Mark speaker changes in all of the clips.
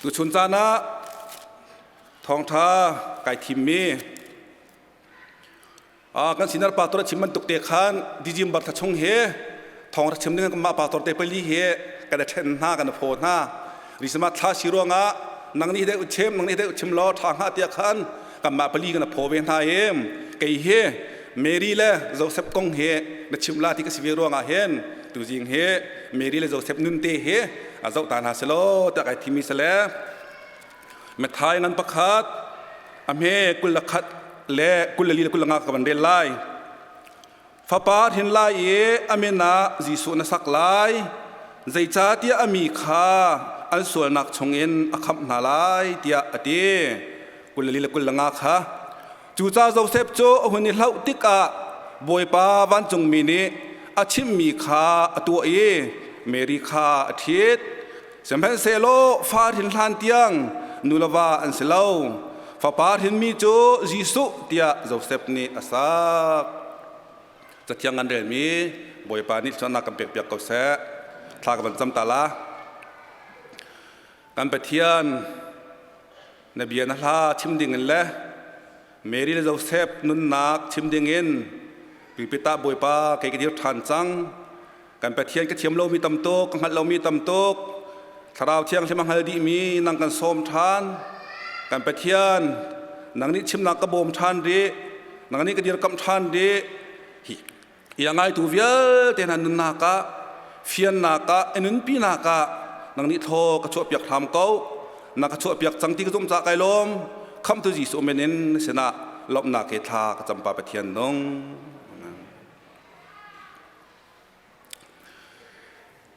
Speaker 1: Tuchun caan ah thawngṭha kai thimmi kan senior pastor a chim bantuk te khan December thla chung hi thawng rak chim ding mah pastor te pali hi kan i ṭhen hna kan i phaw hna. Risama thla si ruangah nang nih deuh chim nang nih deuh chim law ṭha hnga tiah khan kanmah pali kan i phaw ve hna i kei hi Mary le Joseph kong hi na chim la ti ka si ve ruangah hin tuzing hi Mary le Joseph nun te hi a zoh ta hna selaw tiah kai thimi sale Matthai ngan pakhat a hme 21 le 24 le 25 ka van rel lai. Fapa hrin lai i a min ah Jesuh na sak lai, zeicahtiah a mi kha an sualnak chungin a khamh hna lai tiah a ti. 24 le 25 kha. Cucaah Josef cu a hun i hlauh tikah Bawipa vancungmi nih a chimhmi kha a tuah i Mary kha a ṭhit. Sihmanhsehlaw fa hrin hlan tiang nu le va an si lo. Fapa hrinmi cu Jesuh tiah Josef nih a sak. Cathiang kan relmi Bawipa nih thluachuahnak kan pekpiak ko seh. Thla ka van cam ta la. Kan Pathian, na bia na hla chim dingin le Mary le Joseph nunnak chim dingin pulpit ah Bawipa kei ka dir ṭhan cang. Kan Pathian ka thiam lomi tam tuk, ka hngalh lomi tam tuk. Thlarau Thianghlim a hngal dihmi nang kan sawm ṭhan. Kan Pathian, nang nih chimnak ka bawm ṭhan rih. Nang nih ka dirkamh ṭhan rih. Hi ia ngaitu vialte hna nunnak ah, fiannak ah, i nunpinak ah nang nih thaw ka chuahpiak hram ko. Na ka chuahpiak cang ti ka zumh caah kai lawm. Khamhtu Jesuh min in na sinah lawmhnak he thla ka cam pa Pathian nung.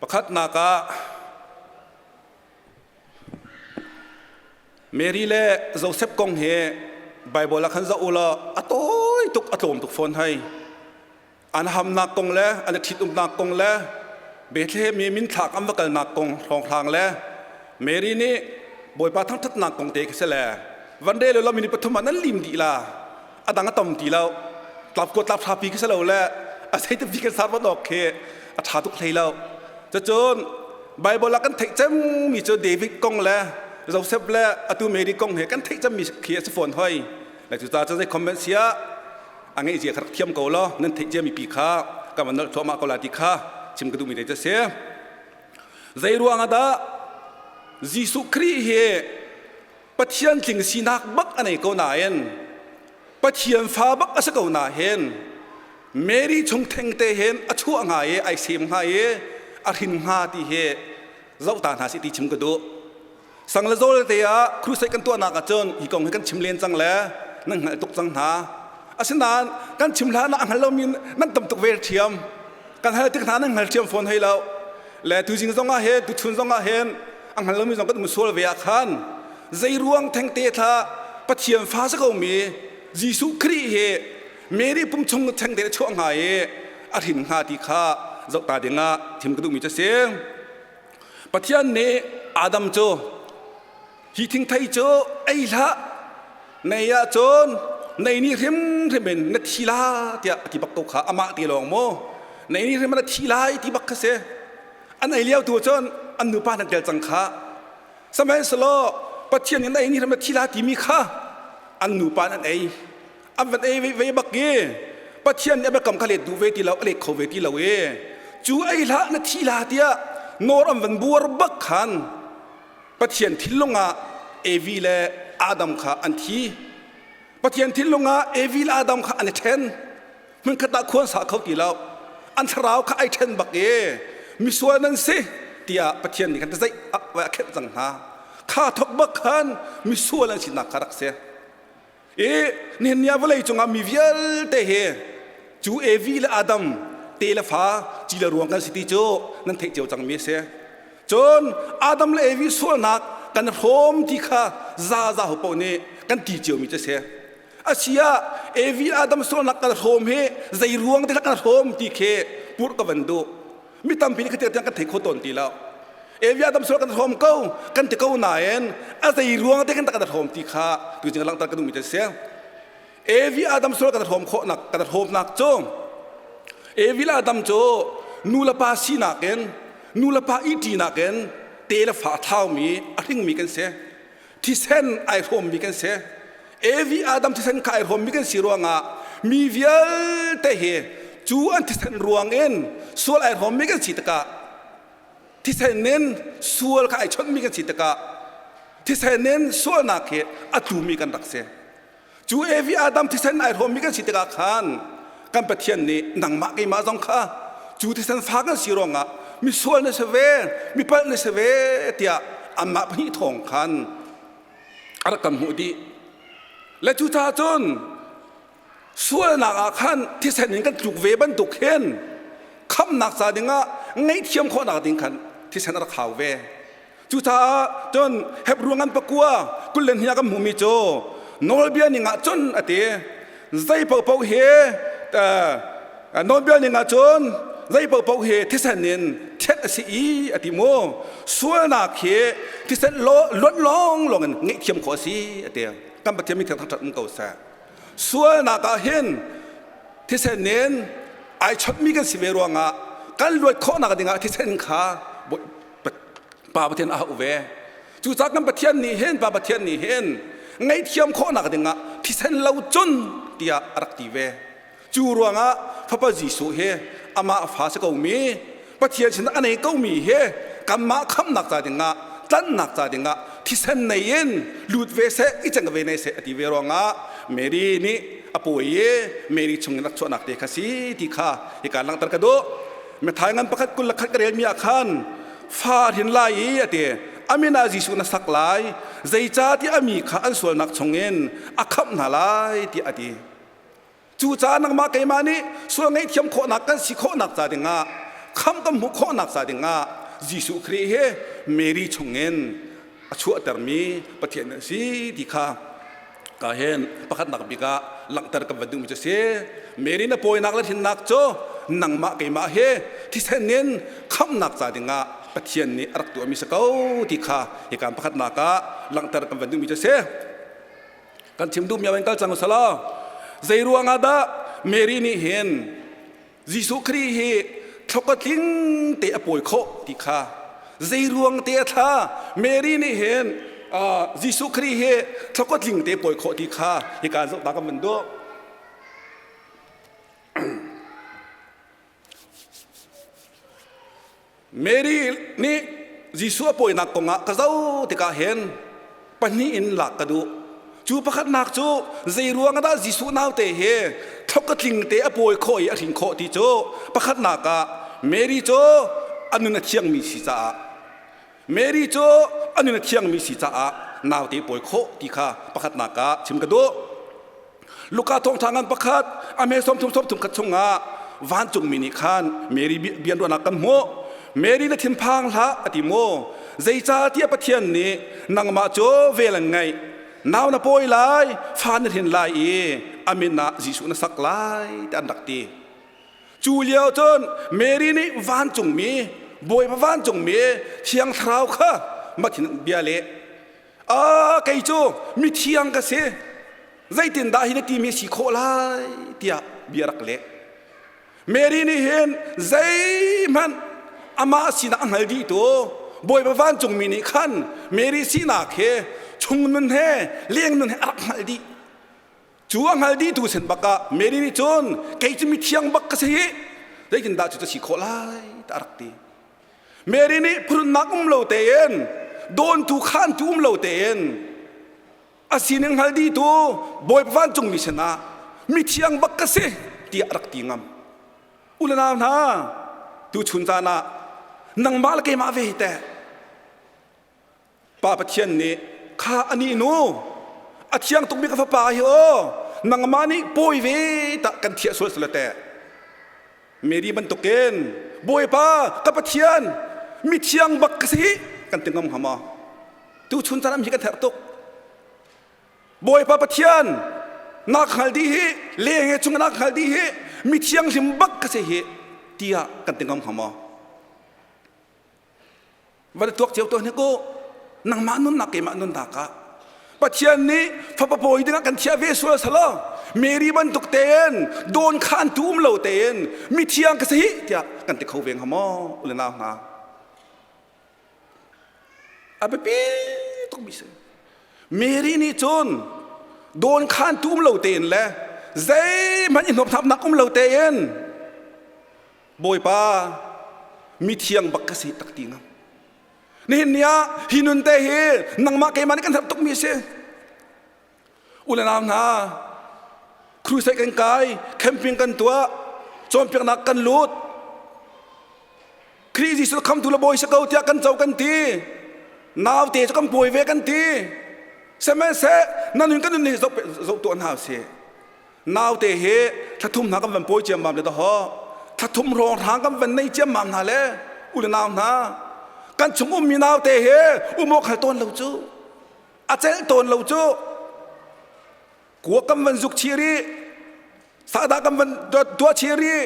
Speaker 1: Pakhatnak ah Mary le Joseph kong hi Bible ah khan zoh u law a tawi tuk a tlawm tuk fawn hei. An hamnak kong le an i ṭhitumnak kong le Bethlehem i minthlak an va kalnak kong hrawnghrang le Mary nih Bawipa thangṭhatnak kong te khi si le van rel law minute pathum ah nan lim dih la. A dang a tam ti lo. Tlap ko tlap ṭhapi khi si lo le a sei te kan sar van awk khi a ṭha tuk hlei lo. Cucun Bible ah kan theih cemmi cu David kong le Joseph le atu Mary kong he kan theih cemmi khi a si fawn hoi. Le cucaah cun zei comment sia a ngeih zia kha rak thiam ko law nan theih ciami pi kha kan van nolh thluahmah ko la ti kha chim ka duhmi te cu a si. Zei ruang ah dah Jesuh Khrih hi Pathian tling sinak bak a nei ko nain Pathian fa bak a si ko nain Mary chung thengte hin a chuah hnga i ai sem hnga i a hrin hnga ti hi zoh ta hna sih ti chim ka duh. Sang le zawl te ah crusade kan tuahnak ahcun hi kong hi kan chim len cang le nan hngalh tuk cang hna. Asinain kan chim hlan ah a hngal lomi nan tam tuk ve ṭhiam. Kan hal tik hna nan hngal ṭhiam fawn hei lo. Le tuzing zong ah hin tuchun zong ah hin a hngal lomi zong kan um sual ve ah khan zei ruang thengte thla Pathian fa si komi Jesuh Khrih hi Mary pum chung thengte a chuah hnga i a hrin hnga ti kha zoh ta ding ah thim ka duhmi cu si. Pathian nih Adam cu hi thingthei cu ei hlah nei ahcun nei ni hrimhrim in na thi la tiah a ti bak ko kha amah te lawng maw nei ni hrim na thi lai ti bak kha si an ei lio tu cun an nupa nan tel cang kha sihmanhsehlaw Pathian nih na ei ni hrim na thi la timi kha an nupa an ei an van ei ve bak i Pathian nih a biakam kha let duh ve ti lo a let kho ve ti lo i cu ei hlah na thi la tiah nawr an van buar bak khan Pathian thinlung ah Evi le Adam kha an thi. Pathian thinlung ah Evi le Adam kha an i ṭhen. Hmunkhat ah khuan sa kho ti lo. An thlarau kha ai ṭhen bak i misual nan si tiah Pathian nih khan zeih a khenh cang hna. Kha thok bak khan misual an sinak kha rak si. I nihin ni ah vawlei cungah mi vialte hi cu Evi le Adam te le fa ci le ruang kan si ti cu nan theih cio cangmi a si. Cun Adam le Evi sualnak kan hrawm ti kha za za ho paoh nih kan ti ciomi cu a si. Asia Evi Adam sualnak kan hrawm hi zei ruang te kan hrawm ti khi purh ka van duh. Mi tampi nih khatiang tiang kan thei kho tawn ti lo. Evi Adam sual kan hrawm ko kan ti ko nain a zei ruang te kan tak kan hrawm ti kha tu cing langhter ka duhmi cu a si. Evi Adam sual kan hrawm khawhnak kan hrawmnak cu Evi le Adam cu nu le pa sinak in nu le pa ihṭinak in te le fa thaumi a hringmi kan si. Thisen ai hrawmmi kan si. Evi Adam thisen kha ai hrawmmi kan si ruangah mi vialte hi cu an thisen ruangin sual ai hrawmmi kan si tikah thisen in sual kha ai chonhmi kan si tikah thisen in sualnak hi a tlumi kan rak si. Cu Evi Adam thisen ai hrawmmi kan si tikah khan kan Pathian nih nangmah keimah zong kha cu thisen fa kan si ruangah misual na si ve, mipalh na si ve tiah anmah pahnih thawng khan a rak kan hmuh dih. Le cucaah cun sualnak ah khan thisen in kan tluk ve bantuk hin khamnak ca dingah ngaihthiam khawhnak ding khan thisen a rak hau ve. Cucaah cun Hebru ngan pakua kul le hnih ah kan hmuhmi cu nawlbia ning ah cun a ti zei paohpaoh hi nawlbia ning ah cun zei paohpaoh hi thisen in thianh a si i a ti mu sualnak hi thisen luanh lawnglawng in ngaihthiam khawh a si a ti kan Pathian min thangṭhat um ko seh sualnak ah hin thisen in ai chonhmi kan si ve ruangah kan luat khawhnak dingah thisen kha Pa Pathian a hauh ve. Cucaah kan Pathian nih hin Pa Pathian nih hin ngaihthiam khawhnak dingah thisen lo cun tiah a rak ti ve. Cu ruangah Fapa Jesuh hi amah fa si komi Pathian sinah a nei komi hi kanmah khamhnak ca dingah tlanhnak ca dingah thisen nei in lut ve seh i ceng ve ne seh a ti ve ruangah Mary nih a pawi i Mary chungin rak chuahnak te kha si ti kha hika langhter ka duh. Matthai ngan pakhat 21 ka relmi ah khan fa hrin lai i a ti amin ah Jesuh na sak lai zeicahtiah a mi kha an sualnak chungin a khamh hna lai tiah a ti. Cucaah nangmah keimah nih sual ngaihthiam khawhnak kan si khawhnak ca dingah khamh kan hmuh khawhnak ca dingah Jesuh Khrih hi Mary chungin a chuahtermi Pathian a si ti kha ka hen pakhatnak bik ah langhter kan van duhmi cu si Mary na pawinak le hrinnak cu nangmah keimah he thisen in khamhnak ca dingah Pathian nih a rak tuahmi si ko ti kha hika pakhatnak ah langhter kan van duhmi cu si kan chim duhmi in kal cang usalaw zei ruangah dah Mary nih hin Jesuh Khrih hi thloka tling te a pawi khawh ti kha zei ruang te a thla Mary nih hin Jesuh Khrih hi thloka tling te pawi khawh ti kha hika zoh ta kan van duh. Mary nih Jesuh a pawinak kongah ka zoh tikah hin pahnih in lak ka duh. Cu pakhatnak cu zei ruang ah dah Jesuh naute hi thlok a tling te a pawi khawh i a hrin khawh ti cu pakhatnak ah Mary cu a nun a thiangmi si caah Mary cu a nun a thiangmi si caah naute pawi khawh ti kha pakhatnak ah chim ka duh. Luka thawngṭha ngan pakhat a hme 30 31 chungah vancungmi nih khan Mary bianruahnak kan hmuh. Mary na thinphang hlah a ti maw? Zeicahtiah Pathian nih nangmah cu vel an ngeih. Nau na pawi lai, fa na hrin lai i a min ah Jesuh na sak lai tiah an rak ti. Cu lio cun Mary nih vancungmi, Bawipa vancungmi Thiang Thlarau kha mathin bia leh. A kei cu mithiang ka si. Zeitindah hi na timi si khawh lai tiah bia rak leh. Mary nih hin zeihmanh amah sinak a hngal dih tu Bawipa vancungmi nih khan Mary sinak he chung nun he leng nun he a rak hngalh dih. Cu a hngal dihtu sin bak ah Mary nih cun kei cu mithiang bak ka si hi zeitindah cu ka si khawh lai tiah a rak ti. Mary nih phurunnak um lo tein dawntu khantu um lo tein a sining hngal dihtu Bawipa vancungmi sinah mithiang bak ka si tiah a rak ti ngam. U le nau hna, tuchun caan ah nangmah le keimah ve hi teh Pa Pathian nih kha anih nu a thiang tukmi ka fapa hi aw nangmah nih pawi ve tah kan thiah sual sala teh Mary bantukin Bawipa ka Pathian mithiang bak ka si kan ti ngam hnga maw tu chun caan hi kan herh tuk Bawipa Pathian nak hngal dih hi leng he chung nak hngal dih hi mithiang hlim bak ka si hi tiah kan ti ngam hnga maw Van tuak cio tuah hnik u. Nangmah nunnak keimah nunnak ah Pathian nih fapa pawi dingah kan thiah ve sual salo Mary bantuk tein dawn khan tu um lo tein mithiang ka si hi tiah kan ti kho ve hnga maw ule nau hna. A biapi tukmi si. Mary nih cun dawn khan tu um lo tein le zeihmanh i hnawmhnapnak um lo tein Bawipa mithiang bak ka si tak ti ngam. Nihin ni ah hi nun te hi nangmah keimah nih kan herh tukmi a si. U le nau hna, crusade kan kai, camping kan tuah, cawnpiaknak kan lut. Khrih Jesuh khamtu le bawi si ko tiah kan co kan ti. Naute cu kan pawi ve kan ti. Sihmanhseh na nun kan nun hi zoh zoh tuah hna usih. Naute hi thlathum hna kan van pawi ciammam le dahawh. Thlathum hrawng hrang kan van nei ciammam hna le u le nau hna. Kan chung ummi naute hi um awk hal tawn lo cu. A celh tawn lo cu. Kuak kan van zuk chih rih. Sahdah kan van tuah chih rih.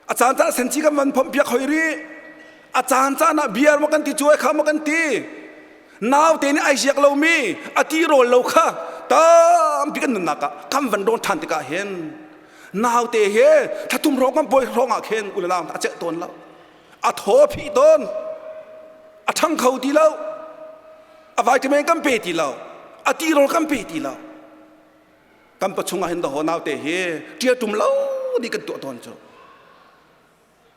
Speaker 1: A caan caan senci kan van phomh piak hoi rih. A caan caan ah beer maw kan ti cuai kha maw kan ti. Naute nih ai ziak lomi a ti rawl lo kha tampi kan nunnak ah kan van rawn ṭhan tikah hin naute he thlathum hrawng kan pawi hrawng ah khin u le nau a celh tawn lo. A thaw phih tawn. A ṭhang kho ti lo. A vitamin kan pe ti lo. A ti rawl kan pe ti lo. Kan pachung ah hin dahaw naute hi ṭial ṭum lo nih kan tuah tawn cu.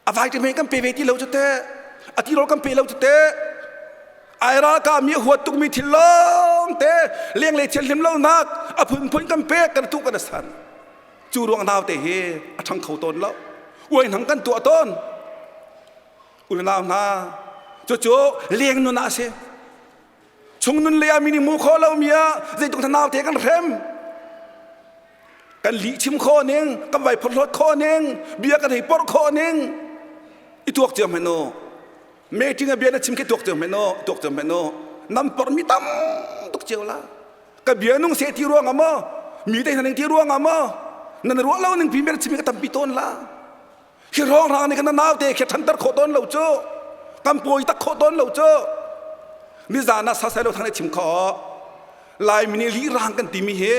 Speaker 1: A vitamin kan pe ve ti lo cu teh. A tirawl kan pe lo cu teh. Ai ralkah mi a huat tukmi thil lawng te lenglei thianhlim lonak a phunphun kan pek kan tuh kan san. Cu ruang naute hi a ṭhang kho tawn lo. Uai hnang kan tuah tawn. Unau hna, cucu leng nun ah a si. Chung nun lei ah mi nih hmu khawh lomi ah zeitluk thanau te kan hrem. Kan lih chim khawh ning, kan vai phorhlawt khawh ning, bia kan hei porh khawh ning. I tuak cio hmanh u. Meeting a bia na chim khi tuak cio hmanh u, tuak cio hmanh u. Nam porh mi tam tuk cio la. Ka bia nung se ti ruang ah maw, mi te hna ning ti ruang ah maw, nan ruah lo ning pi mer chim ka tampi tawn la. Hi hrawnghrang nih kan naute khi ṭhanter khawh tawn lo cu kan pawi tak khawh tawn lo cu nizan ah sasai lo thang nih chim khawh Laimi nih lirang kan timi hi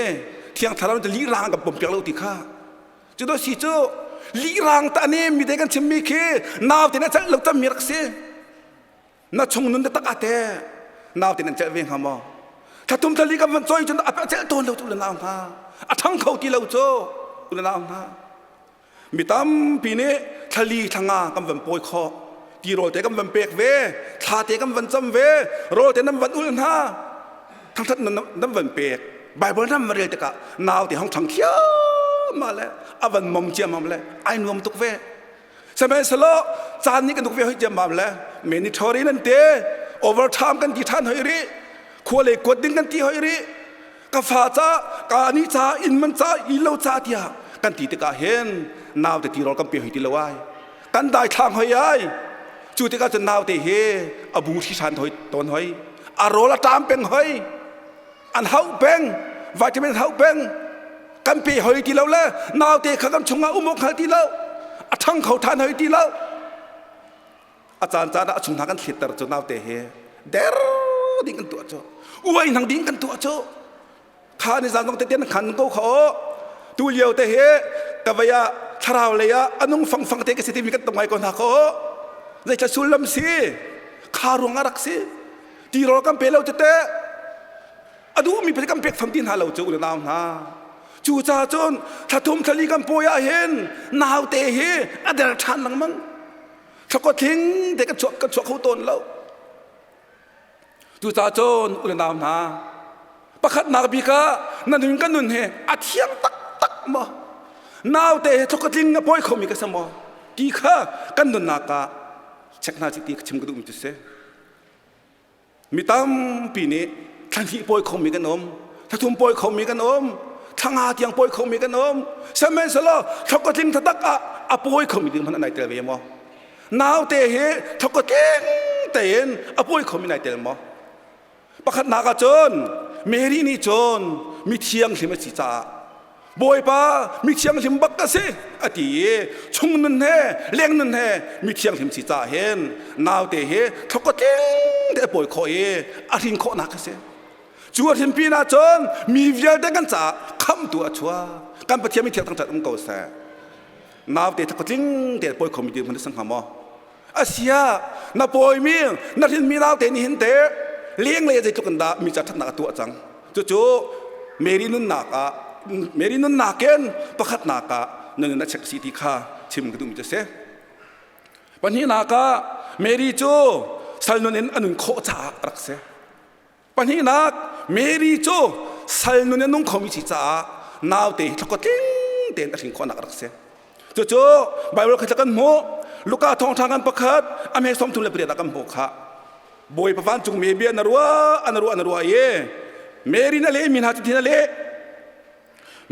Speaker 1: thiang thlarau nih lirang kan pom piak lo ti kha cu do si cu lirang ta ne mi te kan chimmi khi naute na celh lo tammi rak si na chung nun tak ate naute nan celh ve hnga maw thlathum thlali kan van choi cun a celh tawn lo cu le nau hna a ṭhang kho ti lo cu le nau hna Mi tampi nih thlali thlanga kan van pawi khawh. Tirawl te kan van pek ve, thla te kan van cam ve, rawl te nan van ul hna. Thangthat nan van pek. Bible nan van rel tikah nau te hong thang thiam le a van mom ciammam le ai nuam tuk ve. Sihmanhsehlaw caan nih kan duk ve hoi ciammam le mandatory nan te overtime kan ti ṭhan hoi rih. Khua le kuat ding kan ti hoi rih. Ka fa ca ka ni ca inn man ca inn lo ca tiah kan ti tikah hin naute tirawl kan pe hoi ti lo ai kan daithlang hoi ai cu tikah cun naute hi a bu hri hoi tawn hoi a rawl a ṭam peng hoi an hauh peng vitamin hauh peng kan pe hoi ti lo le naute kha kan chungah um awk hngal ti lo a ṭhang kho ṭhan hoi ti lo a caan caan ah a chung hna kan thlitter cu naute he der ding kan tuah cu uai hnang ding kan tuah cu kha ni zan zong te tian khan ko kho tu lio te he ka vei ah thlarau lei ah anung fang fang te ka si timi kan tong ngai ko hna kho zeithla sullam si kha ruang a rak si tirawl kan pe lo tete a duhmi pe kan pek fam ti hna lo cu u nau hna cu ca cun thlathum thlali kan pawi ah hin naute hi a der ṭhan lengmang Thlakua thling te kan chuak kan chuak kho tawn lo. Cucaah cun u le nau hna pakhatnak bik ah na nun kan nun hi a thiang taktak maw naute he thlakua tling a pawi khomi ka si maw ti kha kan nunnak ah check hna ti ka chim ka duhmi cu si. Mi tampi nih thla hnih pawi khomi kan um, thla thum pawi khomi kan um, thla nga tiang pawi khomi kan um. Sihmanhsehlaw thla tling taktak ah a pawi khomi ding hmanh an tel ve maw? Naute hi thla tling tein a pawi khomi nai tel maw? Pakhatnak ah cun Mary nih cun mi thianghlim a si caah Bawipa mi thianghlim bak ka si a ti i chung nun he leng nun he mi thianghlim si caah hin naute hi thlokka tling te a pawi khawh i a hrin khawhnak a si cu a hrin pin ah cun mi vialte kan caah khamhtu a chuak kan Pathian mi thiang thangṭhat um ko seh naute thlokka tling te a pawi khomi dirhmun a si hnga maw? Asia na pawimi na hrinmi naute nih hin te lenglei zeitluk in dah mi ca ṭhatnak a tuah cang. Cucu Mary nunnak ah Mary nunnak in pakhatnak ah na nun a check si ti kha chim ka duhmi cu a si. Pahnihnak ah Mary cu sal nun in a nun khawh caah a rak si. Pahnihnak, Mary cu sal nun in nung khomi si caah naute hi thlakua tling tein a hrin khawhnak a rak si. Cucu Bible kha kan hmuh. Luka thawngṭha ngan pakhat a hme 38 ah kan hmuh kha. Bawipa vancungmi bia na ruah, an ruah, na ruah i Mary na lehmi hna cu tin a leh.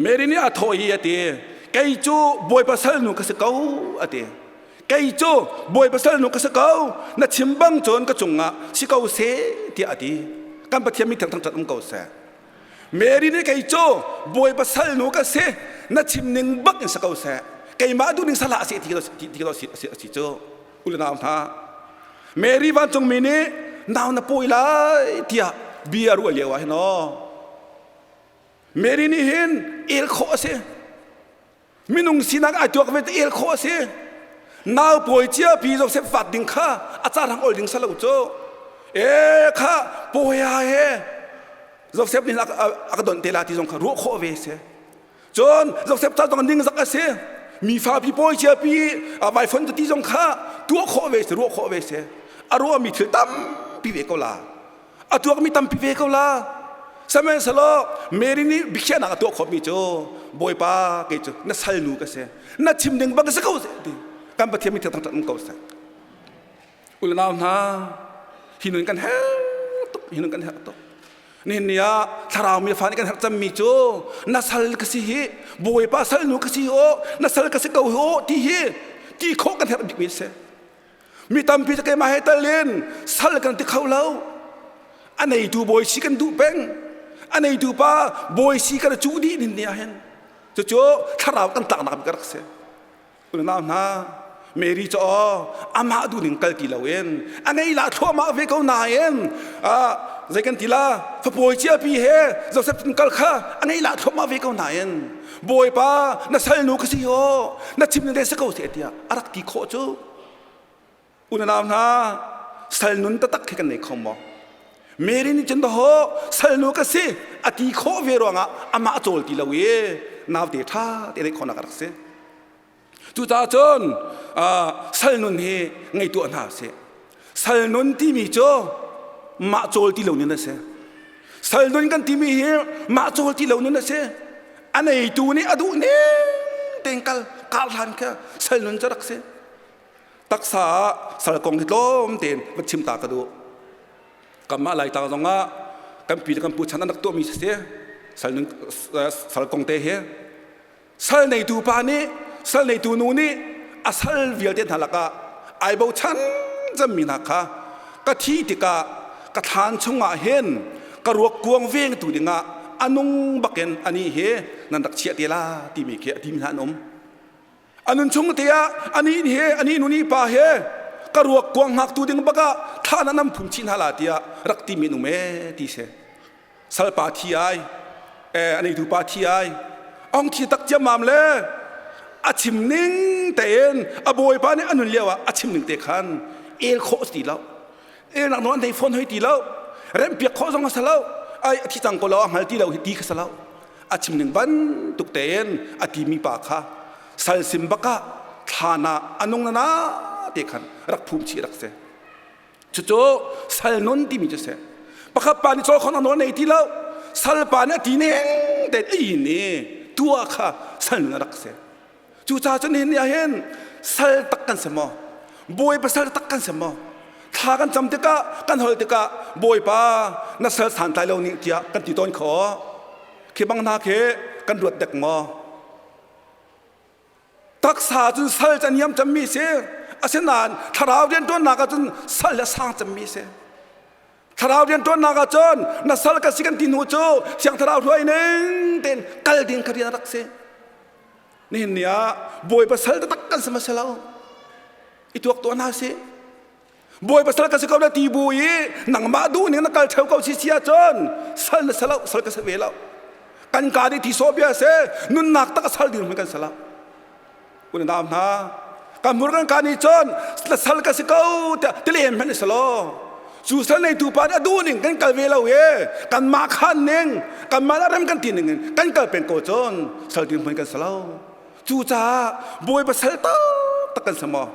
Speaker 1: Mary nih a thawh i a ti, kei cu Bawipa salnu ka si ko, a ti. Kei cu Bawipa salnu ka si ko, na chim bang cun ka cungah si ko seh, tiah a ti. Kan Pathian mi thiang thangṭhat um ko seh. Mary nih kei cu Bawipa salnu ka si, na chim ning bak in si ko seh. Keimah duh ning salah a si ti ti si cu. U le nau hna, Mary vancungmi nih nau na pawi lai tiah bia ruah lio ah hin aw Mary nih hin el khawh a si. Minung sinak ai tuak ve el khawh a si. Nau pawi cia pi Joseph vat ding kha a ca rang ol ding salo cu. E kha pawi he Joseph nih a ka donh te la ti zong kha ruah khawh ve si. Cun Joseph ca zong ning zak a si. Mi fa pi pawi cia pi vai fon ti zong kha tuah khawh ve si ruah khawh ve si. A ruahmi thil tampi ve ko la. A tuakmi tampi ve ko la. Sihmanhsehlaw Mary nih biakhiahnak a tuah khawhmi cu Bawipa kei cu na salnu ka si. Na chim ding bang ka si ko ti. Kan Pathian mi thangṭhat um ko seh. U le nau hna, hi nun kan herh tuk, hi nun kan herh tuk. Nihin ni ah thlarau mi fa nih kan herh cemmi cu na sal ka si hi, Bawipa salnu ka si aw, na sal ka si ko hi aw ti hi ti khawh kan herh bikmi a si. Mi tampi cu keimah he tal in sal kan ti kho lo. A neitu bawi si kan duh peng. A neitu pa bawi si kan cuh dih nin ni ah hin. Cucu thlarau kan tlaknak bik a rak si. Unau hna, Mary cu aw amah duh ning kal ti loin a ngei la thluahmah ve ko nain zei kan ti la fapawi ciapi he Joseph kal kha a ngei la thluahmah ve ko nain Bawipa na salnu ka si aw na chim ning si ko seh tiah a rak ti khawh cu unau hna salnun taktak khi kan nei kho maw Mary nih cun daho salnu ka si a ti khawh ve ruangah amah a cawl ti lo i naute ṭha te neih khawhnak a rak si cucaah cun salnun hi ngei tuah hna sih Salnun timi cu mah cawl ti lo nun a si. Salnun kan timi hi mah cawl ti lo nun a si. A neitu nih a duh ning tein kal kar hlan kha salnun cu rak si. Taksa ah sal kong hi tlawm tein va chim ta ka duh. Kanmah Laitlang zongah kan pi le kan pu chan an rak tuahmi si. Salnun sal kong te hi Sal neitu pa nih sal neitu nu nih a sal vialte hna lakah ai bochan cemmi hna kha ka thi tikah ka thlan chungah hin ka ruak kuang vengtu dingah a nung bakin anih hi nan rak chiah te la timi khi a timi hna an um. A nun chung te ah anih he anih nu nih pa he ka ruak kuang hngaktu ding bakah thlan ah nan phun chih hna la tiah rak timi an um ee ti si. Salpa thi ai a neitu pa thi ai ong thi tak ciammam le a chim ning tein a bawipa nih a nun lio ah a chim ning te khan el khawh ti lo elnak nawl an nei fawn hoi ti lo rempiak khawh zong a si lo ai a thi cang ko lo a hngal ti lo hi ti kha si lo a chim ning bantuk tein a timi pa kha sal sim bakah thlan ah a nung na na te khan rak phum chih rak si Cucu sal nun timi cu si. Pakhat pa nih cawl khon a nawl nei ti lo. Sal pa nih a ti ning tein a in i tuah kha sal nun a rak si. Cucaah cun nihin ni ah hin sal tak kan si maw? Bawipa sal tak kan si maw? Thla kan cam tikah kan hol tikah Bawipa na sal santlai lo ning tiah kan ti tawn kho. Khi bang hna khi kan ruat dek maw? Taksa cun sal cu a niam cemmi si. Asinain thlarau rianṭuannak ah cun sal le sang cemmi si. Thlarau rianṭuannak ah cun na sal ka si kan ti hnu cu Thiang Thlarau hruai ning tein kal ding kha rian a rak si. Nihin ni ah Bawipa sal taktak kan si ma si lo. I tuak tuah hna sih. Bawipa sal ka si ko na ti bu i nangmah duh ning na kal theo ko si si ahcun sal na si lo sal ka si ve lo kan ka nih ti sawh bia si nunnak tak a sal ding kan si lo unau hna. Ka hmur kan ka nih cun sal ka si ko tiah tilem hmanh si lo. Cu sal neitu pa nih a duh ning kan kal ve lo i kanmah khan ning kanmah rem kan ti ning in kan kal peng ko cun sal dirhmun kan si lo. Cucaah Bawipa sal taktak kan si maw?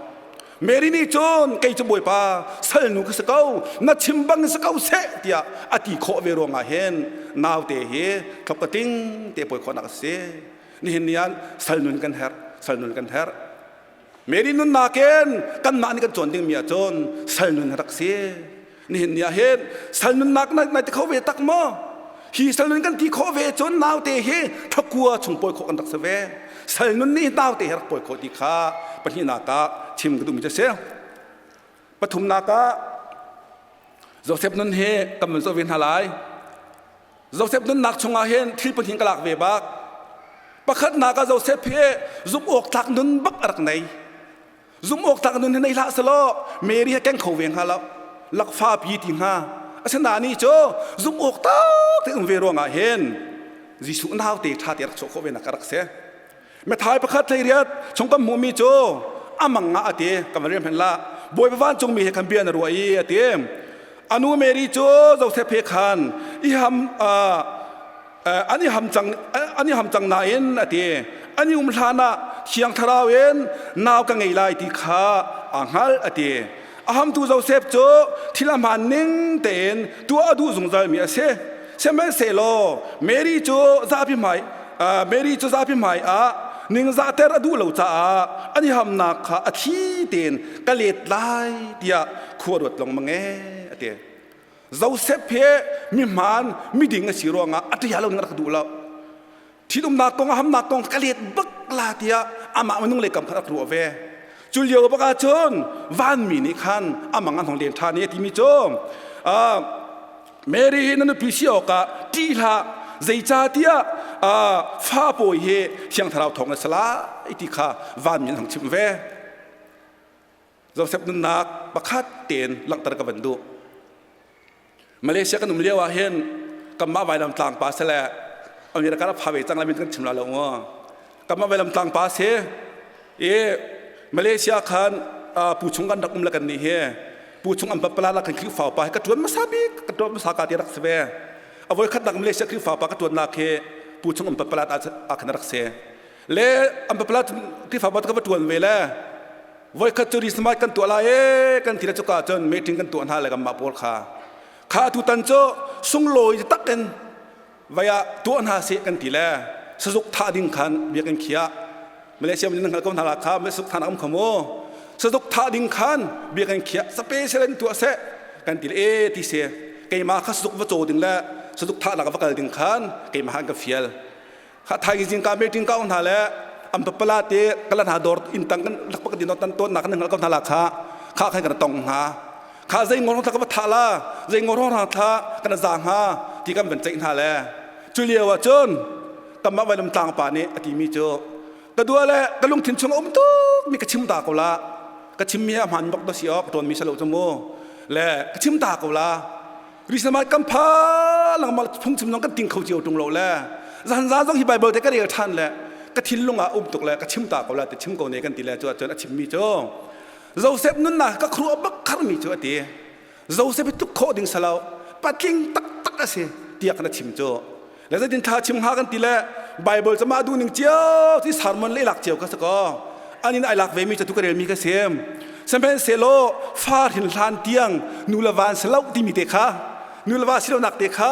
Speaker 1: Mary nih cun kei cu Bawipa salnu ka si ko, na chim bang si ko seh tiah a ti khawh ve ruangah hin naute hi thlop ka ting te pawi khawhnak a si. Nihin ni ah salnun kan herh, salnun kan herh. Mary nunnak in kanmah nih kan cawn dingmi ahcun salnun rak si. Nihin ni ah hin sal nunnak na nai ti kho ve tak maw? Hi sal nun kan ti khawh ve cun naute hi thlakua chung pawi khawh kan rak si ve. Sal nun nih naute hi rak pawi khawh ti kha pahnihnak ah chim ka duhmi cu a si. Pathumnak ah Joseph nun hi kan van zoh ve hna lai. Joseph nunnak chungah hin thil pahnih ka lak ve bak. Pakhatnak ah Joseph hi zumh awk tlak nun bak a rak nei. Zumh awk tlak nun hi nei hlah selaw Mary he keng kho ve hnga lo. Lakfa pi ti hnga. Asinain ni cu zumh awk tak te um ve ruangah hin Jesuh naute ṭha te rak chuah khawh ve nak a rak si. Matthai pakhat 18 chung kan hmuhmi cu amang ah a ti kan van riam hen la Bawipa vancungmi he khan bia na ruah i a ti. Anu Mary cu Joseph he khan i ham an i ham cang an i ham cang nain a ti an i um hlan ah thiang thlarau in nau ka ngei lai ti kha aa hngalh a ti a hamtu Joseph cu thil a hmaan ning tein tuah a duh zungzal mi a si sihmanhsehlaw Mary cu zapi hmai Mary cu zapi hmai ah ningzahter a duh lo caah an i hamnak kha a thli tein ka let lai tiah khua ruat lengmang e a ti Joseph hi mihmaan miding a si ruangah a ṭia lo ning a rak duh lo. Ṭhitumnak kong a hamnak kong ka let bak la tiah amah minung lei kam khan a rak ruah ve. Cu lio bak ahcun vanmi nih khan amang an hong len ṭhan i a timi cu Mary hi na nupi si awkah ṭih hlah zeicahtiah fa pawi hi Thiang Thlarau thawng na si lai ti kha vanmi an hong chimh ve. Joseph nunnak pakhat tein langhter ka van duh. Malaysia kan um lio ah hin kanmah vailam tlang pa sele America ra pha ve cang lamin kan chim la lo ngo. Kanmah vailam tlang pa si i Malaysia khan pu chung kan rak um la kan ni hi pu chung an papala la kan Khrihfa pa hi ka tuan masa bik ka tuan masa ka ti rak si ve. A voi khat nak Malaysia Khrihfa pa ka tuan nak hi pu chung an papala ah khan rak si. Le an papala Khrihfa pa ka va tuan ve le Voikhat cu Christmas kan tuah lai ee kan ti le cuka cun meeting kan tuah hna le kanmah pawl kha. Kha tutan cu sunglawi tak in vai ah tuah hna seh kan ti le sazuk thah ding khan biakinn khiah. Malaysia min nan hngal ko hna la kha sazuk thah nak um kha mu. Sazuk thah ding khan biakinn khiah special in tuah seh kan ti le ee ti se keimah kha sazuk va caw ding le sazuk thah nak va kal ding khan keimah an ka fial. Kha thai zingka meeting ka hna le an papala te kala hna dor in tang kan lakpak din tan ton nak kan hngal ko hna la kha kha khan kan tong hna kha zei ngor thla ka va tha la zei ngor hna thla kan za hnga ti kan van ceih hna le cu lio ah cun kanmah vailam tlang pa nih a timi cu ka dua le ka lungthin chung um tuk mi ka chim ta ko la ka chim mi a hmaan bak do si ok ton mi salo chu mu le ka chim ta ko la Christmas kan pha langmang phungchim zong kan ting kho cio ṭung lo le zan za zong hi Bible te ka rel ṭhan le ka thinlung ah um tuk le ka chim ta ko la ti chim ko ne kan ti le cu ahcun a chimmi cu Joseph nunnak ka khuruah bak kharmi cu a ti Joseph hi tluk khawh ding salo patling taktak a si tiah kan a chim cu le zeitin thla chim hnga kan ti le Bible cu mah duh ning cio ti sermon le lak cio ka si ko anin ai lak ve mi cu tu ka rel mi ka sim sihmanhsehlaw fa hrin hlan tiang nu le van si lo timi te kha nu le va si lonak te kha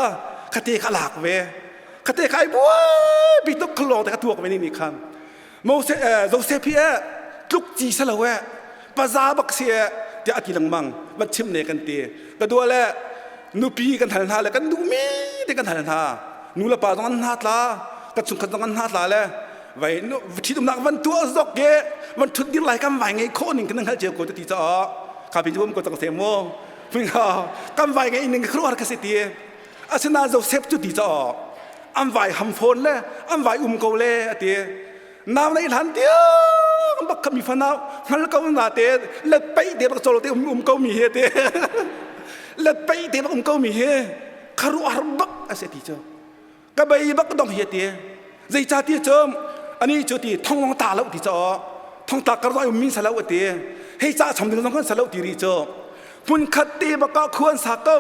Speaker 1: khate kha lak ve khate kha ai buai bi tuk khalong te kha tuak ve ni nih khan Moses Joseph hi eh tluk ci si lo eh paza bak si eh tiah a ti lengmang van chim ne kan ti ka dua le nupi kan hal hna le kan duhmi te kan hal hna nu le pa zong an hna tla ka chungkhat zong an hna tla le vai ṭhitumnak van tuah zok ke van ṭhut dir lai kan vai ngei khawh ning kan hngalh cio ko ti caah kha pin cu ko cang se mu kan vai ngei ning khruar ka si ti asinain Joseph cu ti caah an vai ham fawn le an vai um ko le a ti nau nei hlan tiang bak kha mi fanau hngal ko na te let pei te bak chol te um um ko mi he te let pei te bak um ko mi he kharu har bak a se ti chu ka bei bak dong hi ti zeica ti cu ani cu ti thonglong ta lo ti cho. Thongtlak kar zong ai ummi salo a ti. Hei ca chom ding zong kan salo ti ri cu. Hmun khat te bak ah khua an sa ko.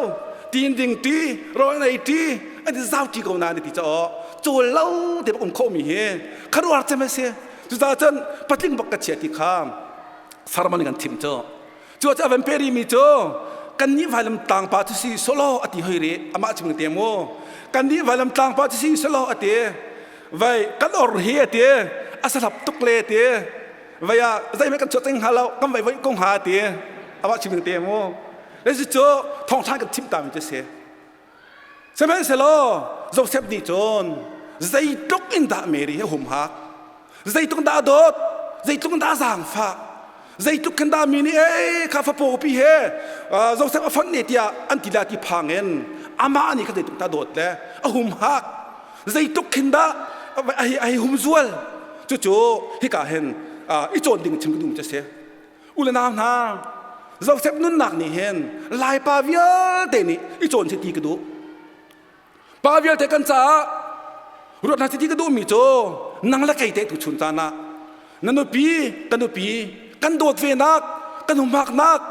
Speaker 1: Tin ding ti, rawl an ei ti, an i zau ti ko na ti ca cawl lo te bak um khomi hi kharuar cem a si. Cucaah cun patling bak ka chia ti kha sermon kan thim cu. Cu a van pe rimi cu kannih vailam tlangpa cu si solo a ti hoi ri amah chim te mu kannih vailam tlangpa cu si solo a ti vai kan or hi a ti a sahlap tuk le a ti vai ah zeihmanh kan chuah cang hnga lo kan vai voi ko hnga a ti amah chim te mu le cu thawngtha kan chim ta mi cu si Sihmanhsehlaw Josef nih cun zeitluk in dah Mary hi a humhak, zeitluk in dah a dawt, zeitluk in dah a zaangfah, zeitluk khin dah mi nih ei kha fapaw pi he Josef a fonh ne tiah an ti la ti phang in amah nih kha zeitluk dah dawt le a humhak, zeitluk khin dah a hei humzual. Cucu hika hin i cawn ding chim ka duh cu a si. U le nau hna, Josef nunnak nih hin Laipa vialte nih i cawn seh ti ka duh. Pa vialte kan caah ruat hna seh ti ka duhmi cu nang le kei te tu chun caan ah na nupi ka nupi kan dawt ve nak kan humhaknak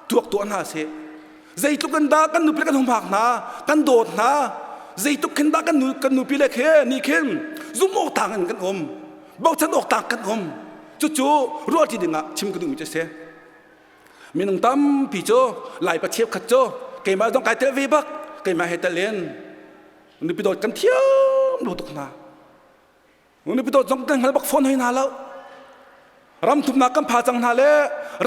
Speaker 1: tuak tuah hna seh. Zeitluk in dah kan nupi le kan humhak hna, kan dawt hna, zeitluk khin dah kan nu kan nupi le khe nih khin zumh awk tang in kan um, bochan awk tang kan um. Cucu ruahṭi dingah chim ka duhmi cu a si. Minung tampi cu Laipa cheukhat cu keimah zong kai tel ve bak, keimah he tel in nupi dawt kan thiam lo tuk hna. Nupi dawt zong kan hngal bak fawn hoi hna lo. Ram thumnak kan pha cang hna le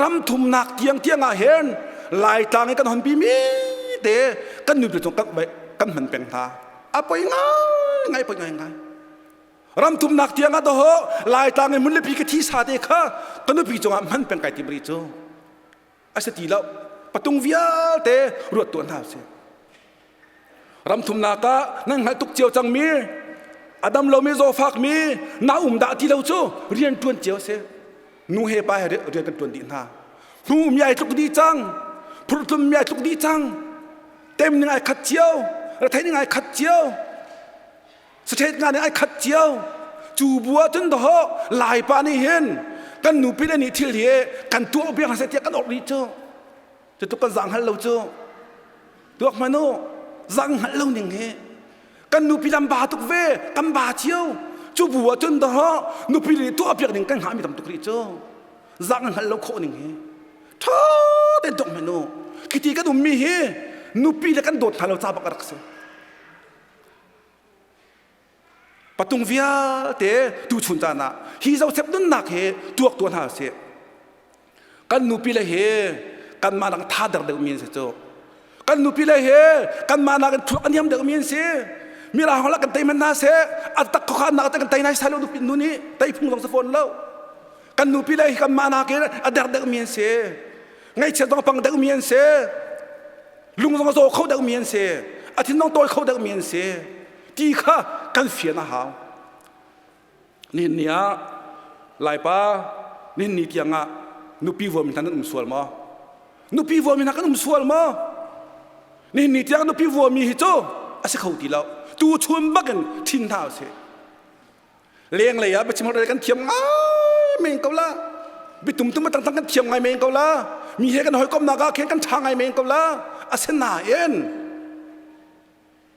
Speaker 1: ram thumnak tiang tiang ah hin Laitlang i kan hon mi te kan nupi cung kan kan hman peng hna. A poi ngai ngai poi ngai ngai. Ram thumnak tiang ah doho Laitlang i hmunlipi ka thi sa te kha ka nupi cungah hman peng kai tim ri cu. A si ti lo. Patung vialte ruat tuah hna usih. Ram thumnak ah nan hngalh tuk cio cangmi a dam lomi zawfakmi na um dah ti lo cu rian ṭuan cio si. Nu he pa he rian kan ṭuan dih hna. Hnu mi ai tluk dih cang. Phurtlum mi ai tluk dih cang. Tem ning ai khat cio. Retheih ning ai khat cio. State nga nih ai khat cio. Cu bu ah cun dawh Laipa nih hin kan nupi le nih thil hi kan tuah biak hna seh tiah kan orh rih cu. Cutluk kan zang hngal lo cu. Tuak hmanh u, zang hngalh lo ning hi. Kan nupi lam ba tuk ve, kan ba cio. Cu bu ah cun dawh nupi le tuah piak ding kan hngah mi tam tuk rih cu. Zang hngalh lo khawh ning hi. Tha tein tuak hmanh u. Khiti kan ummi hi nupi le kan dawt hna lo ca bak a rak si. Patung vialte tuchun caan ah hi Joseph nunnak hi tuak tuah hna sih. Kan nupi le hi kanmah nak tha der deuh mi an si cu. Kan nupi le hi kanmah nak in thluak a niam deuh mi an si. Mirang la kan tei man hna seh a tak khokha nak kan tei nai sai lo nupi nu nih tei phung zong si fawn lo. Kan nupi le hi kanmah nak in a der deuh mi an si. Ngaihchiat zong a pang deuh mi an si. Lung zong a zaw kho deuh mi an si. A thin zong tawi kho deuh mi an si. Ti kha kan fian a hau. Nihin ni ah Laipa nihin ni tiang ah nupi vuami hna nan um sual maw? Nupi vuami hna kan um sual maw? Nihin ni tiang nupi vuami hi cu a si kho ti lo. Tu chun bak in thin hna usih. Lenglei ah biachim holh kan thiam ngai men ko la. Bitum tum tang tang kan thiam ngai men ko la. Mi he kan hawikomnak ah khin kan ṭha ngai men ko la. Asinain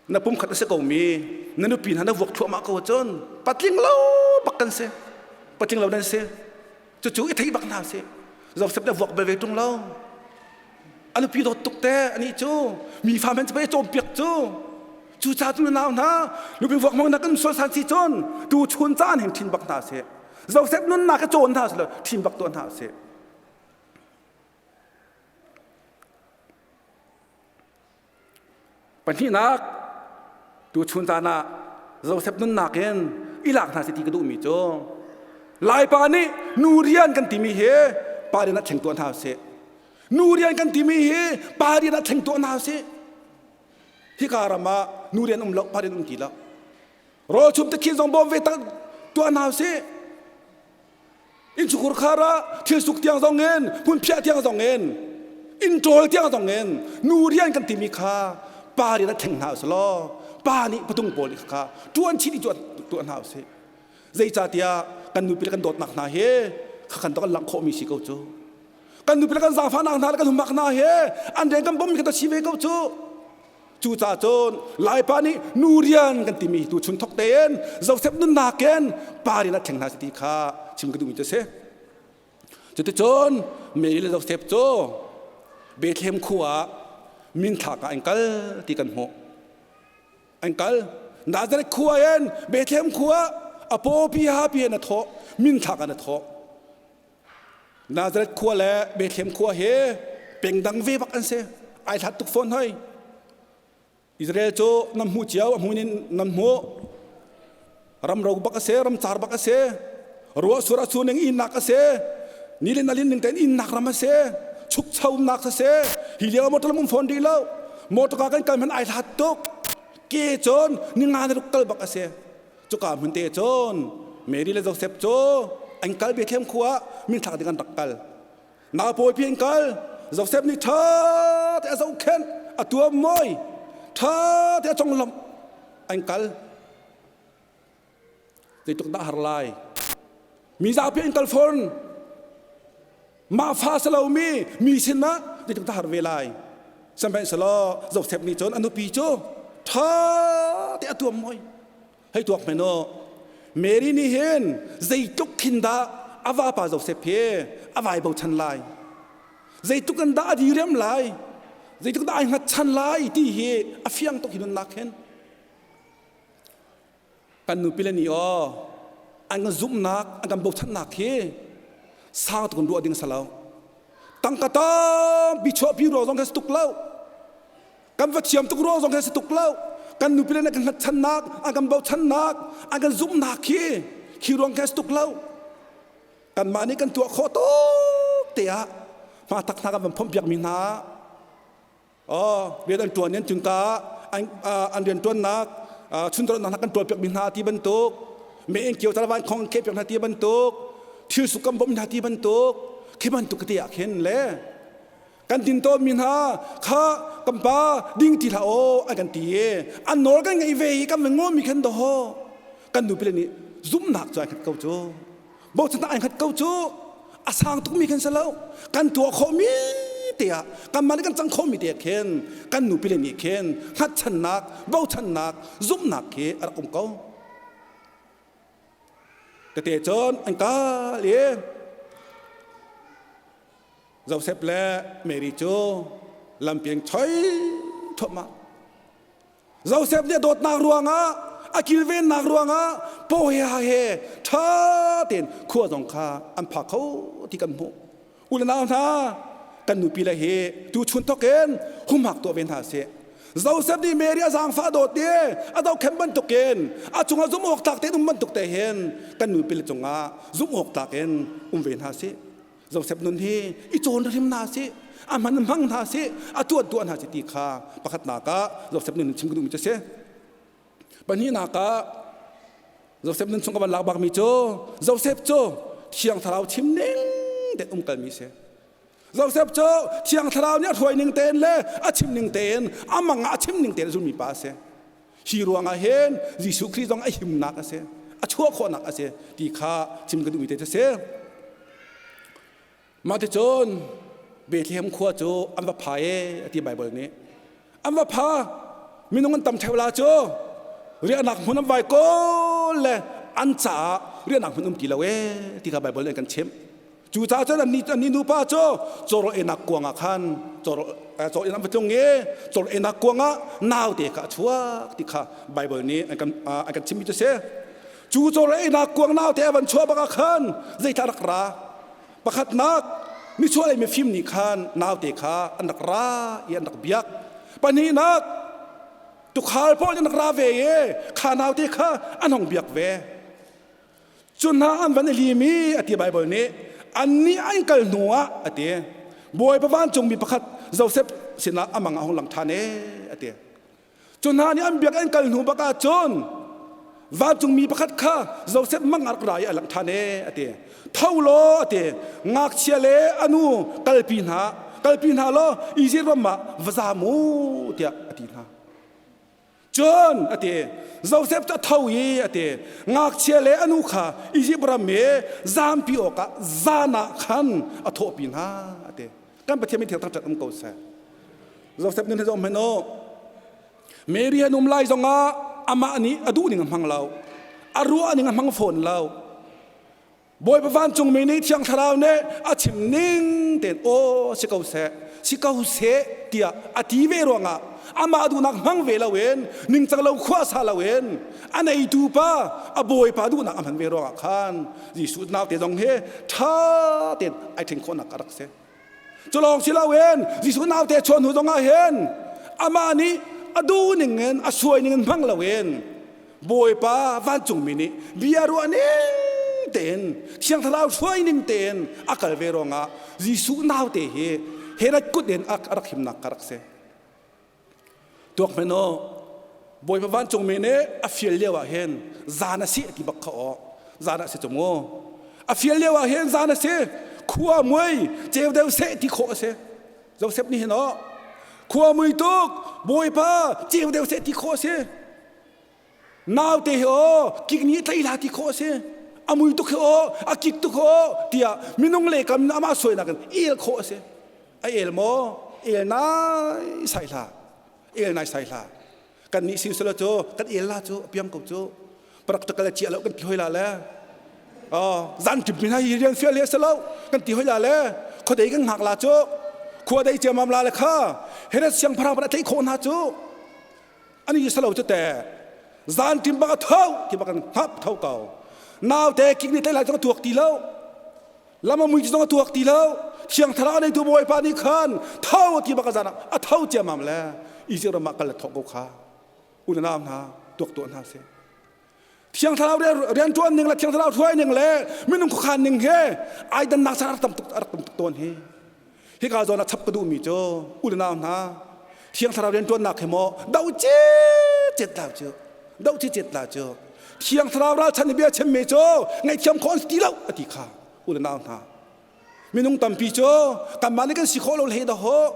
Speaker 1: na pumkhat a si ko mi na nupi hna na vuak thluahmah ko ahcun patling lo bak kan si. Patling lo nan si. Cucu i thei bak hna si. Joseph na vuak bel ve ṭung lo. A nupi dawt tuk te anih cu mi fa men cu cawnpiak cu cucaah cu nau hna nupi vuak hmang na kan sual san si cun tu chun caan hin thin bak hna seh Joseph nunnak ka cawn hna seh thin bak tuah hna seh Pahnihnak, tuchun caan ah Joseph nunnak in i lak hna seh ti ka duhmi cu Laipa nih nu rian kan timi hi pa rian ah thleng tuah hna usih. Nu rian kan timi hi pa rian ah thleng tuah hna usih. Hika ram ah nu rian um lo, pa rian um ti lo. Rawl chum te khin zong bawm ve tak tuah hna usih. Innchungkhur khar ah thil suk tiang zong in hmunphiah tiang zong in inn ṭawl tiang zong in nu rian kan timi kha pa rian ah thleng hna usih law pa nih patung pawl nih kha ṭuan chih dih tuah hna usih. Zeicahtiah kan nupi le kan dawtnak hna hi Khakhan to kan langh khawhmi si ko cu. Kan nupi le kan zaangfahnak hna le kan humhak hna he an rian kan bawmmi kha to si ve ko cu. Cucaah cun Laipa nih nu rian kan timi tu chun thok tein Joseph nunnak in pa rian a thleng hna si ti kha chim ka duhmi cu a si. Cuticun Mary le Joseph cu Bethlehem khua ah minthlak ah an kal ti kan hmuh. An kal. Nazareth khua in Bethlehem khua a pawpi hapi in a thawh, minthlak an a thawh. Nazareth khua le Bethlehem khua hi pengdang ve bak an si. Ai hlat tuk fawn hoi. Israel cu nan hmuh cio, a hmun in nan hmuh. Ramro bak a si, ramcar bak a si. Ruah sur a sur ning innak a si. Nilin alin ning tein innak ram a si. Chukchonak a si. Hi lio motor lam um fawn rih lo. Motor ka kan kal hmanh ai hlat tuk. Ke cun ninga na ruk kal bak a si. Cuka hmun te cun Mary le Joseph cu an kal Bethlehem khua ah minthlak ding an rak kal. Naupawi pi an kal. Joseph nih ṭha te a zohkhenh, a tuam mawi, ṭha te a conglawmh an kal. Zeitluk dah har lai. Mi zapi an kal fawn. Mah fa si lomi mi sinah zeitluk dah har ve lai. Sihmanhsehlaw Joseph nih cun a nupi cu ṭha te a tuam mawi. Hei tuak hmanh u. Mary nih hin zeitluk khin dah a vapa Joseph hi a vai bochan lai. Zeitluk in dah a diriam lai. Zeitluk dah ai hngatchan lai ti hi a fiang tuk hi nunnak hin. Kan nupile nih aw an kan zumhnak an kan bochannak hi sang tuk in ruah ding si lo. Tangka tampi chuahpi ruang zong khi si tuk lo. Kan va thiam tuk ruang zong khi si tuk lo. Kan nupile nih kan hngatchannak, an kan bochannak, an kan zumhnak hi khi ruang khi si tuk lo. Kanmah nih kan tuah khawh tuk te ah hma tak hna kan van phomh piakmi hna Oh, rian an ṭuan in cungka an an rian ṭuannak chundonak hna kan ṭuan piakmi hna ti bantuk me in kio talavan khong ke piak hna ti bantuk thil suk kan bawmh hna ti bantuk khi bantuk te ah khin le kan din tawnmi hna kha kan pa ding ti hlah aw an kan ti i an nawl kan ngeih ve i kan va ngawmi khan do kan nupile nih zumhnak cu ai khat ko cu bochan ai hngat ko cu a sang tukmi khan si lo kan tuah khawhmi te ah kanmah nih kan cang khawhmi te ah khin kan nupile nih khin hngatchannak bochannak zumhnak khi a rak um ko tete cun an kal i Joseph le Mary cu lampiang choi thuahmah Joseph nih a dawtnak ruangah a kilvennak ruangah paw he ha he ṭha tein khua zong kha an phak kho ti kan hmuh. U le nau hna, kan nupi le hi tuchun thawkin humhak tuah ve hna sih. Joseph nih Mary a zaangfah dawt i a dohkhenh bantukin a cungah zumh awk tlak tein um bantuk te hin kan nupi le cungah zumh awk tlak in um ve hna sih. Joseph nun hi i cawn hrim hna sih a hman hmang hna sih a tuan tuah hna sih ti kha pakhatnak ah Joseph nun chim ka duhmi cu a si. Pahnihnak ah Joseph nun chung ka van lak bakmi cu Joseph cu Thiang Thlarau chim ning tein um kalmi si. Joseph cu Thiang Thlarau nih a hruai ning tein le a chim ning tein a mang ah a chim ning tein a zulmi pa a si. Hi ruangah hin Jesuh Khrih zong a himnak a si, a chuah khawhnak a si ti kha chim ka duhmi te cu a si. Mah ticun Bethlehem khua cu an va pha e a ti Baibal nih. An va pha minung an tam ṭheo la cu riahnak hmun an vai kawl le an caah riahnak hmun um ti lo e ti kha Baibal nih an kan chimh. Cucaah cun annih nupa cu cawrawl einak kuang ah khan cawrawl in an va tlung i cawrawl einak kuang ah naute kha a chuak ti kha Baibal nih an kan an kan chimmi cu a si. Cu cawrawl einak kuang naute a van chuah bak ah khan zeithlah rak ra? Pakhatnak, nichuahlei mifim nih khan naute kha an rak ra i an rak biak. Pahnihnak, tuukhal pawl an rak ra ve i kha naute kha an hong biak ve. Cu hna an van i lim i a ti Baibal nih annih an kal hnu ah a ti Bawipa vancungmi pakhat Joseph sinah a mang ah hung lang ṭhan e a ti. Cu hna nih an biak an kal hnu bak ah cun vancungmi pakhat kha Joseph mang ah rak ra i a lang ṭhan e a ti. Tho law a ti ngakchia le a nu kalpi hna kalpi hna law Izipt ram ah va zam u tiah a ti hna. Cun a ti, Josef cu a tho i a ti, ngakchia le a nu kha Izipt ram i zampi awkah zan ah khan a thawhpi hna a ti. Kan Pathian min thangṭhat um ko seh. Josef nun hi zoh hmanh u. Mary an um lai zongah amah nih a duh ning a hmang lo. A ruah ning a hmang fawn lo. Bawipa vancungmi nih Thiang Thlarau nih a chim ning tein aw si ko seh, si ko seh tiah a ti ve ruangah amah duhnak hmang ve loin ningcang lo khuasa loin a neitu pa a bawipa duhnak a hman ve ruangah khan Jesuh naute zong hi ṭha tein ai ṭhen khawhnak a rak si. Cu lawng si loin Jesuh naute chuah hnu zongah hin amah nih a duh ning in a suai ning in hmang loin Bawipa vancungmi nih bia ruah ning tein Thiang Thlarau hruai ning tein a kal ve ruangah Jesuh naute hi Herod kut in a rak himnak ka rak si. Tuak hmanh u, Bawipa vancungmi nih a fial lio ah hin zan a si a ti bak kha aw. Zan ah si cu mu. A fial lio ah hin zan a si. Khua mui ceu deuh seh ti khawh a si. Joseph nih hin aw khua mui tuk Bawipa ceu deuh seh ti khawh a si. Naute hi aw kik nih tlai la ti khawh a si. A mui tuk hi aw a kik tuk aw tiah minung le kam amah suainak in el khawh a si. A el maw? El nai sai hlah. El nai sai hlah. Kan nih si selo cu kan el la cu a piang ko cu. Practical chia lo kan ti hoi la le. Oh, zan tim mi hi rian fial he selo kan ti hoi la le. Khuadei kan hngak la cu. Khua dei ciamam la le kha. Herod siangpahrang pan a tlaih khawh hna cu. Ani salo cu te zan tim bak a tho ti bak kan hngap tho ko. Naute kik ni tlai lai cu tuak ti lo. Lama mui zong a tuak ti lo. Thiang Thlarau neitu Bawipa nih khan tho ti bak a zan ah a tho ciamam le Egypt ram ah kal le thawk ko kha. Unau hna tuak tuah hna sih. Thiang Thlarau rianṭuan ning le Thiang Thlarau hruai ning le minung khuakhan ning he ai dannak caan rak tam tuk rak tam tuk tawn hi. Hika zawn ah chap ka duhmi cu unau hna Thiang Thlarau rianṭuannak he maw do citcet la cu do citcet la cu Thiang Thlarau ralchan i bia chimmi cu ngaihthiam khawh an si ti lo a ti kha unau hna minung tampi cu kanmah nih kan si khawh lo hlei dahawh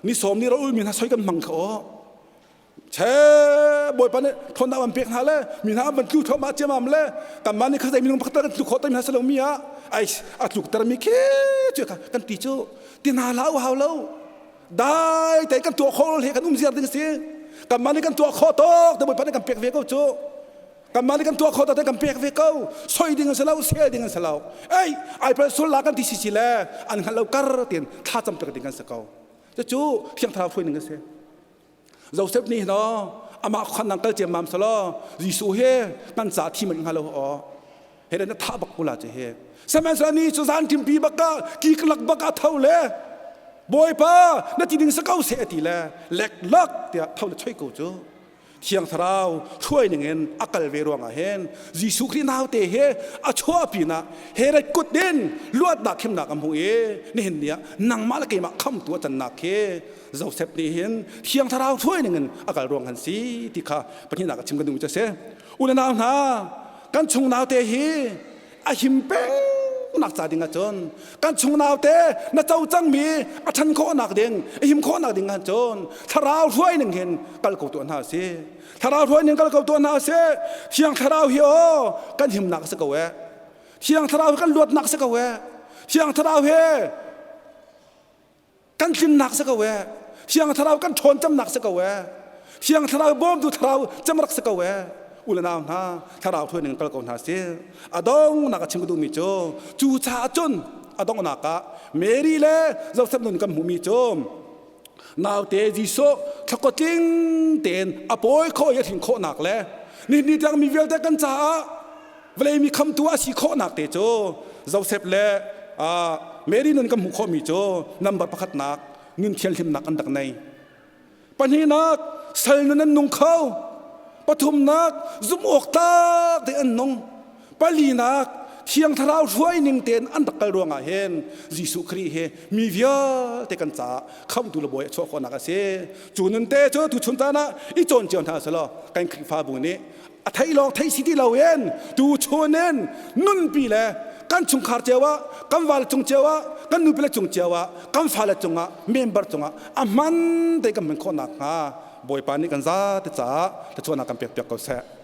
Speaker 1: ni sawm ni ro mi hna soi kan hmang kha aw Che Bawipa nih ṭhawnnak an pek hna le mi hna an van tlu thluahmah ciammam le kanmah nih kha minung pakhat kan tlu khawh taimi hna si lomi ah ai a tlukter mi khi cu kan ti cu ti hna hlah u hau lo dai te kan tuah khawh he kan um ziar ding si kanmah nih kan tuah khawh tawk te Bawipa nih kan pek ve ko cu kanmah nih kan tuah khawh tawk te kan pek ve ko soi ding an si lo sel ding an si lo ei ai pal sul la kan ti si si le an hngal lo kar tin thla cam pek ding kan si ko cucu Thiang Thlarau hruai ning a si. Joseph nih no amah khan nang kal ciammam selaw Jesuh he kan ca thi man hnga lo aw he na tha bak kula che he sihmanhsehlaw ni cu zan ṭimpi bak ah kiklak bak ah tho le Bawipa na ti ding sa ko seh ti le lek lak tiah tho le choi ko cu Thiang Thlarau hruai ningin a kal ve ruangah hin Jesuh Khrih naute he a chuah pinah Herod kut in luatnak khimnak a hmu i nihin ni ah nangmah le keimah khamtu a cannak khi Joseph nih hin Thiang Thlarau hruai ningin a kal ruang han si ti kha pahnihnak a chim kan duhmi cu a si. U le nau hna kan chung naute hi a him peng nak ca ding ahcun kan chung naute na co cangmi a ṭhan khawhnak ding a him khawhnak ding ahcun thlarau hruai ning hin kal ko tuah hna si thlarau hruai ning kal ko tuah hna si thiang thlarau hi aw kan himnak si ko e thiang thlarau hi kan luatnak si ko e thiang thlarau hi Kan tlinnak si ko ee. Thiang Thlarau kan ṭhawn cemnak si ko ee. Thiang Thlarau bawmtu Thlarau cem rak si ko ee. U le nau hna, Thlarau hruai ning kal ko hna sih. A donghnak a chim ka duhmi cu, cu caah cun a donghnak ah Mary le Joseph nun kan hmuhmi cu naute Jesuh thlakawtling tein a pawi khawh i a hrin khawhnak le nihin tiang mi vialte kan caah vawlei mi khamtu a si khawhnak te cu Joseph le Mary nun kan hmuh khawhmi cu number pakhatnak nun thianhlimnak an rak nei. Pahnihnak sal nun an nung kho. Pathumnak zumh awk tlak te an nung. Palinak Thiang Thlarau hruai ning tein an rak kal ruangah hin Jesuh Khrih hi mi vialte kan caah khamhtu le bawi a chuah khawhnak a si. Cu nun te cu tuchun caan ah i cawn cio hna selaw kan Khrihfabu nih a theih lawng theih si ti loin tuchun in nunpi le kan chungkhar cio ah kan vale cung cio ah kan nupile cung cio ah kan fale cungah member cungah a hman te kan hman khawh nakhnga. Bawipa nih kan zate caah thluachuahnak kan pek piak ko seh.